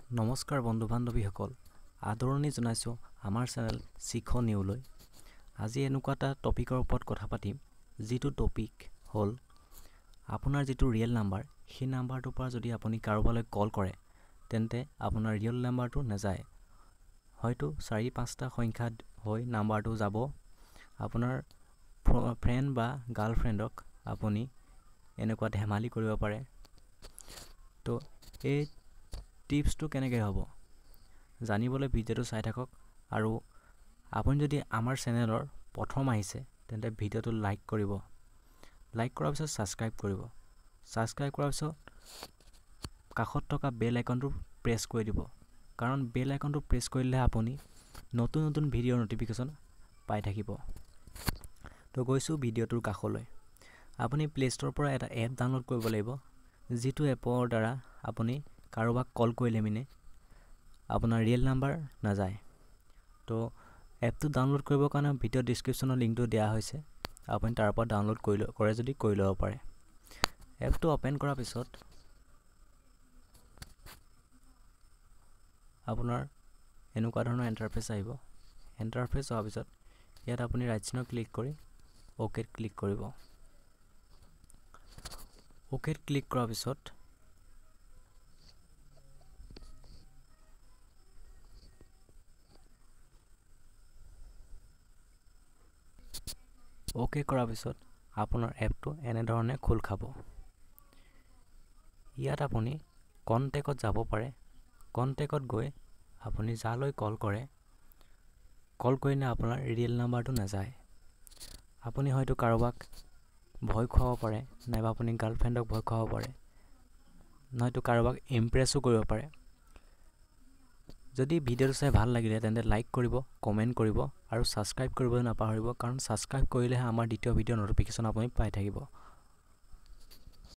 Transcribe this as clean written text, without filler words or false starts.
নমস্কাৰ বন্ধু বান্ধৱীসকল, আদৰণি জনাইছোঁ আমাৰ চেনেল শিখ নিউলৈ। আজি এনেকুৱা এটা টপিকৰ ওপৰত কথা পাতিম, যিটো টপিক হ'ল আপোনাৰ যিটো ৰিয়েল নাম্বাৰ, সেই নাম্বাৰটোৰ পৰা যদি আপুনি কাৰোবালৈ কল কৰে তেন্তে আপোনাৰ ৰিয়েল নাম্বাৰটো নাযায়। হয়তো 4-5টা সংখ্যাত হৈ নাম্বাৰটো যাব। আপোনাৰ ফ্ৰেণ্ড বা গাৰ্লফ্ৰেণ্ডক আপুনি এনেকুৱা ধেমালি কৰিব পাৰে। তো এই টিপছটো কেনেকৈ হ'ব জানিবলৈ ভিডিঅ'টো চাই থাকক। আৰু আপুনি যদি আমাৰ চেনেলৰ প্ৰথম আহিছে তেন্তে ভিডিঅ'টো লাইক কৰিব, লাইক কৰাৰ পিছত ছাবস্ক্ৰাইব কৰিব, ছাবস্ক্ৰাইব কৰাৰ পিছত কাষত থকা বেল আইকনটো প্ৰেছ কৰি দিব, কাৰণ বেল আইকনটো প্ৰেছ কৰিলেহে আপুনি নতুন নতুন ভিডিঅ'ৰ ন'টিফিকেশ্যন পাই থাকিব। তো গৈছোঁ ভিডিঅ'টোৰ কাষলৈ। আপুনি প্লে' ষ্ট'ৰৰ পৰা এটা এপ ডাউনলোড কৰিব লাগিব, যিটো এপৰ দ্বাৰা আপুনি কাৰোবাক কল কৰিলে মানে আপোনাৰ ৰিয়েল নাম্বাৰ নাযায়। তো এপটো ডাউনলোড কৰিবৰ কাৰণে ভিডিঅ' ডিছক্ৰিপশ্যনৰ লিংকটো দিয়া হৈছে, আপুনি তাৰ পৰা ডাউনলোড কৰি কৰে যদি কৰি ল'ব পাৰে। এপটো অ'পেন কৰাৰ পিছত আপোনাৰ এনেকুৱা ধৰণৰ ইণ্টাৰফেচ আহিব। ইণ্টাৰফেচ হোৱাৰ পিছত ইয়াত আপুনি ৰাইট চিনত ক্লিক কৰি অ'কেত ক্লিক কৰিব। অ'কেত ক্লিক কৰাৰ পিছত অ'কে কৰাৰ পিছত আপোনাৰ এপটো এনেধৰণে খোল খাব। ইয়াত আপুনি কণ্টেক্টত যাব পাৰে। কণ্টেক্টত গৈ আপুনি যালৈ কল কৰে, কল কৰিলে আপোনাৰ ৰিয়েল নাম্বাৰটো নাযায়। আপুনি হয়তো কাৰোবাক ভয় খুৱাব পাৰে, নাইবা আপুনি গাৰ্লফ্ৰেণ্ডক ভয় খুৱাব পাৰে, নহয়তো কাৰোবাক ইমপ্ৰেছো কৰিব পাৰে। যদি ভিডিঅ'টো চাই ভাল লাগিলে তেন্তে লাইক কৰিব, কমেণ্ট কৰিব আৰু ছাবস্ক্ৰাইব কৰিবলৈ নাপাহৰিব, কাৰণ ছাবস্ক্ৰাইব কৰিলেহে আমাৰ দ্বিতীয় ভিডিঅ'ৰ ন'টিফিকেশ্যন আপুনি পাই থাকিব।